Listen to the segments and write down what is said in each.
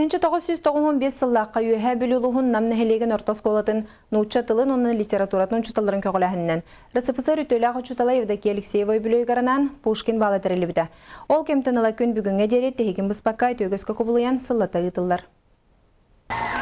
1995 сыллаахха Үөһээ Бүлүү улууһун Нам нэһилиэгин орто оскуолатын нуучча тылын уонна литературатын учууталларын көҕүлээһининэн РСФСР үтүөлээх учуутала Евдокия Алексеева үбүлүөйүгэр анаан Пушкин баала тэриллибитэ. Ол кэмтэн ыла күн бүгүҥҥэ диэри тиһигин быспакка үтүөгөскө кубулуйан сыллата ыытыллар.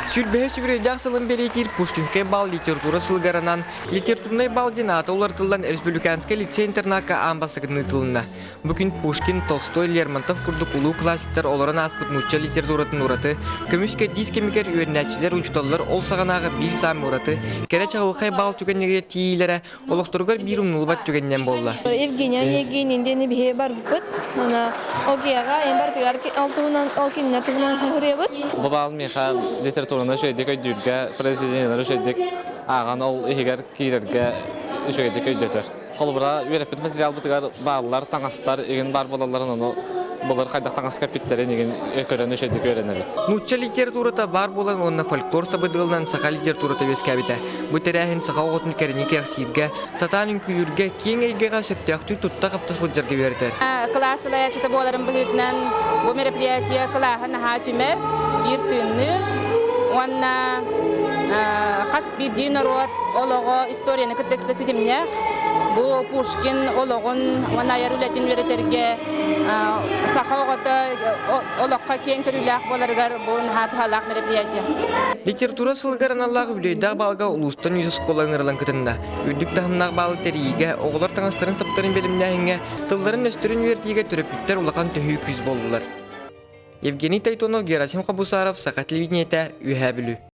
Сүүрбэһис үбүлүөйдээх сылын бэлиэтиир Пушкинскай бал литература сылыгар анаан литературнай бал диэн аата уларытыллан Республиканскай лицей-интернакка аан бастакытын ыытылынна. Бу күн Пушкин, Толстой, Лермонтов курдук улуу классиктар олорон ааспыт нуучча литературатын ураты, көмүс кэрдиис кэмигэр үөрэнээччилэр, учууталлар ол саҕанааҕы биир саамай ураты, кэрэ чаҕылхай баал түгэннэригэр тиийиилэрэ олохторугар биир умнуллубат түгэнинэн буолла. Евгения Онегин диэни биһи барбыппыт. Ана ОГЭ-ҕа эн барытыгар ол туһунан ол кинилэр туһунан суруйабыт. Бу баал миэхэ литератураны үчүгэйдик өйдүүргэ, произведениелары үчүгэйдик ааҕан ол иһигэр киирэргэ үчүгэйдик өйдөтөр. Холобура, үөрэппит материалбытыгар бааллар, таҥастар игин баар буолалларын ону былыр хайдах таҥаска эппиттэрин игин көрөн үчүгэйдик үөрэнэбит. Нуучча литературата баар буолан уонна фольклор сабыдыалынан саха литературата үөскээбитэ. Бу тэрээһин саха оҕотун кэрэни кэрэхсииргэ, сатаан үҥкүүлүүргэ, киэҥ эйгэҕэ сөптөөхтүк тутта-хапта сылдьарга үөрэтэр. Кылаас салайааччыта буоларын быһыытынан бу мероприятие кылааһы наһаа түмэр, биир тыынныыр уонна хас биирдии норуот олоҕо историяны кытта ыкса ситимнээх. Бу Пушкин олоҕун уонна айар үлэтин үөрэтэргэ саха оҕото олоххо киэҥ көрүүлээх буоларыгар бу наһаа туһалаах мероприятие. Литература сылыгар аналлаах үбүлүөйдээх баалга улуустан үс оскуола ыҥырылан кытынна. Үрдүк таһымнаах баалы тэрийиигэ, оҕолор таҥастарын-саптарын бэлэмнээһиҥҥэ, тылларын-өстөрүн үөрэтиигэ төрөппүттэр улахан төһүү күүс буоллулар. Евгений Тайтонов, Герасим Хабусаров, Саха телевидениетэ, Үөһээ Бүлүү.